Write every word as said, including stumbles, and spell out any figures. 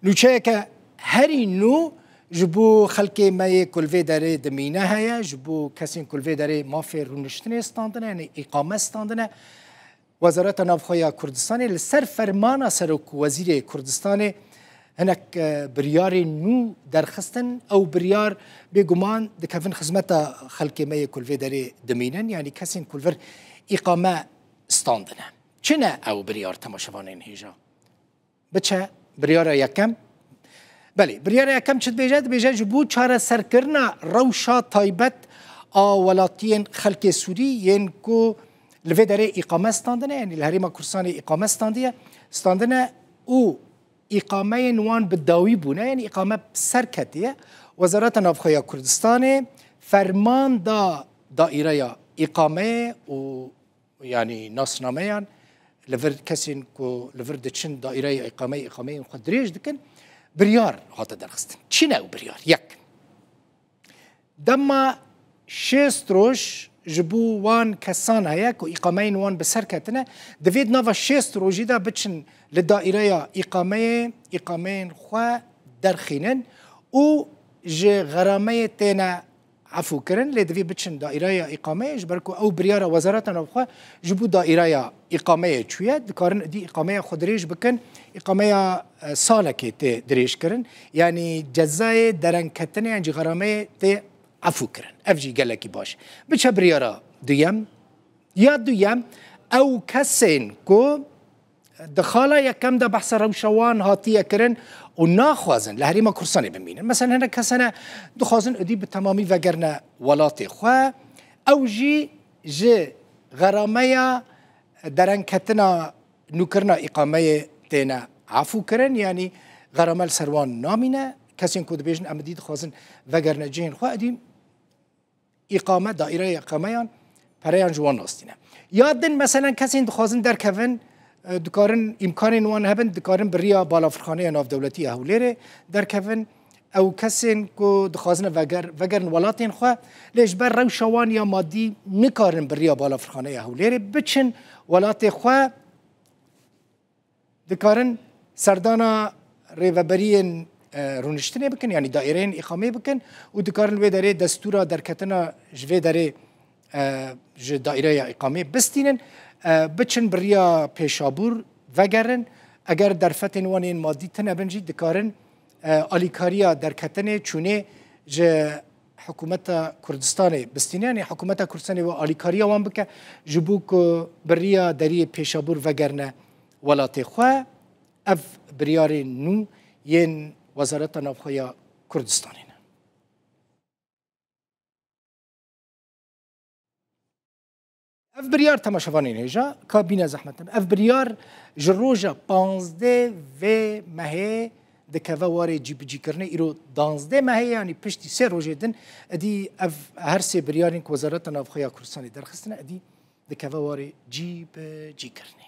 Nûçeyeke herî nû ji bo xelkê me yê ku li vê derê dimîne heye, ji bo kesên ku li vê derê mafê rûniştinê standine, yanî îqame standine. Wezareta Navxwe ya Kurdistanê li ser fermana Serokwezîrê Kurdistanê hinek, e, biryarên nû derxistin. Ew biryar bêguman dikevin xizmeta xelkê me yê ku li vê derê dimînin, yanî kesên ku li vir îqame standine. Çi ne ew biryar, temaşevanên hêja? Biçe biryara yekem. Belê, biryara yekem çi dibêje? Dibêje, ji bo çareserkirina rewşa taybet a welatiyên xelkê Sûrî yên ku li vê derê îqame standine, yanî li Herêma Kurdistanê îqame standiye, standine û îqameyên wan bi dawî bûne, yanî îqame bi ser ketiye. Wezareta Navxwe ya Kurdistanê ferman da daîreya îqameyê û yanî nasnameyan li vir kesên ku li vir diçin daîreya îqameyê, îqameyên xwe dirêj dikin, biryar hate derxistin. Çi ne ew biryar? Yek, dema şêst roj ji bo wan kesan heye ku îqameyên wan bi ser ketine, divê di nava şêst rojî de biçin li daîreya îqameyê, îqameyên xwe derxînin û ji xerameyê têne efû kirin, lê divê biçin daîreya îqameyê, ji ber ku ew biryara Wezareta Navxwe ji bo daîreya îqameyê çûye, dikarin êdî îqameya xwe dirêj bikin, îqameya, e, salekê tê dirêj kirin, yanî cezayê derengketinê yan jî xerameyê tê efû kirin. Ev jî gelekî baş. Biçe biryara duyem. Ya duyem, ew kesên ku di xala yekem de behsa rewşa wan hatiye kirin û naxwazin li Herêma Kurdistanê bimînin. Mesela hinek kes hene dixwazin êdî bi temamî vegerine welatê xwe. Ew jî ji xerameya derengketina nûkirina îqameyê têne efû kirin, yanî xerame li ser wan namîne. Kesên ku dibêjin em êdî dixwazin vegerine cihên xwe, êdî îqame, daîreya îqameyan pereyan ji wan nastîne. Ya din, meselen, kesên dixwazin derkevin, e, dikarin, îmkanên wan hebin, dikarin bi riya Balafirxaneya Navdewletî ya Hewlêrê derkevin. Ew kesên ku dixwazin veger-, vegerin welatên xwe, lê ji ber rewşa wan ya madî nikarin bi riya Balafirxaneya Hewlêrê biçin welatê xwe, dikarin serdana rêveberiyên, e, rûniştinê bikin, yanî daîreyên îqameyê bikin û dikarin li wê derê destûra derketina ji vê derê, e, ji daîreya îqameyê bistînin, e, biçin bi riya Pêşabûr vegerin. Eger derfetên wan yên madî tune bin jî dikarin, e, alîkariya derketinê, çûnê ji Hikûmeta Kurdistanê bistîne, yanî Hikûmeta Kurdistanê wê alîkariya wan bike, ji bo ku bi riya deriyê Pêşabûr vegerine welatê xwe. Ev biryarên nû yên Wezareta Navxwe ya Kurdistanê ne. Ev biryar, temaşevanên hêja, ka bîne zehmet in. Ev biryar ji roja panzdeh vê mehê dikeve warê cîbicîkirinê. Îro danzdeh mehê, yanî piştî sê rojê din, êdî ev her sê biryarên ku Wezareta Navxwe ya Kurdistanê derxistine, êdî dikeve warê cîbicîkirinê.